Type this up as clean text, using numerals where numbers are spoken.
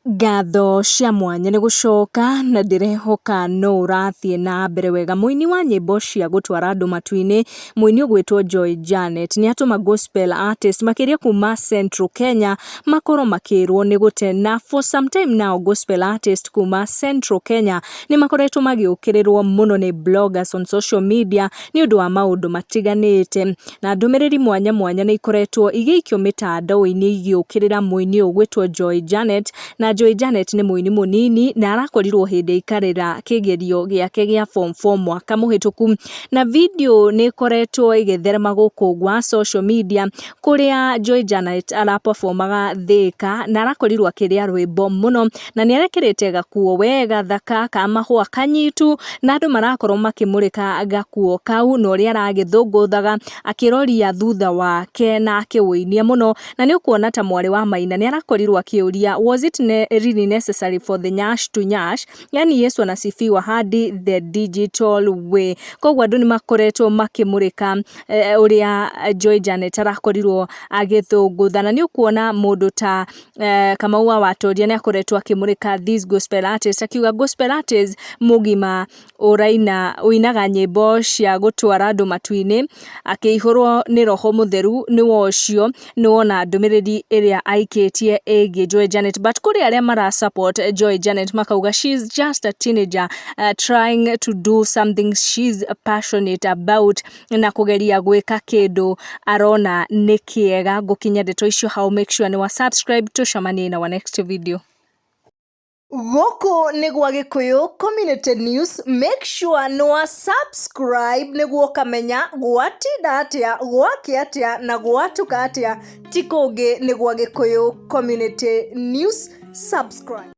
Ngatho cia mwanya nĩ gũcoka na ndĩrehoka no ũrathiĩ na mbere wega. Mũini wa nyĩmbo cia gũtwara andũ matu-inĩ, mũini ũgwĩtwo Joy Janet nĩ atũma gospel artist makĩria kuma Central Kenya makorwo makĩrwo nĩ gũte. Na for some time now gospel artist kuma Central Kenya nĩ makoretwo magĩũkĩrĩrwo mũno nĩ bloggers on social media nĩ ũndũ wa maũndũ matiganĩte. Na ndũmĩrĩri mwanya mwanya nĩ ikoretwo igĩikio mĩtandao-inĩ igĩũkĩrĩra mũini ũyũ ũgwĩtwo Joy Janet. Na Joy Janet nĩ mũini mũnini na arakorirwo hĩndĩ aikarĩra kĩgerio gĩake gĩa form 4 mwaka mũhĩtũku. Na video nĩ ĩkoretwo ĩgĩtherema gũkũ gwa social media kũrĩa Joy Janet araperformaga Thĩka na arakorirwo akĩrĩa rwĩmbo mũno na nĩ arekĩrĩte gakuo we gathaka ka mahũa kanyitu, na andũ marakorwo makĩmũrĩka gakuo kau na ũrĩa aragĩthũngũthaga akĩroria thutha wake na akĩwũinia mũno. Na nĩ ũkuona ta mwarĩ wa Maina nĩ arakorirwo akĩũria, "Was it really necessary for the nyash to nyash? Yani Yesu anasifiwa hadi the digital way." Koguo andũ nĩ makoretwo makĩmũrĩka ũrĩa Joy Janet arakorirwo agĩthũngũtha, na nĩ ũkuona mũndũ ta Kamau wa Watoria nĩ akoretwo akĩmũrĩka this gospel artist akiuga gospel artist mũgima ũraina ũinaga nyĩmbo cia gũtwara andũ matu-inĩ akĩihũrwo nĩ roho mũtheru nĩ ũcio. Nĩ wona ndũmĩrĩri ĩrĩa aikĩtie ĩgiĩ Joy Janet, but kũrĩ arĩa mara support Joy Janet makauga she's just a teenager trying to do something she's passionate about na kũgeria gwĩka kĩndũ arona nĩ kĩega. Ngũkinya ndeto icio hau, make sure nĩ wa subscribe, tũcemanie in our next video. Gũkũ nĩ gwa Gĩkũyũ Community News. Make sure nĩ wa subscribe nĩguo ũkamenya gwatinda atĩa, gwakĩa atĩa na gwatuka atĩa. Ti kũngĩ, nĩ gwa Gĩkũyũ Community News. Subscribe.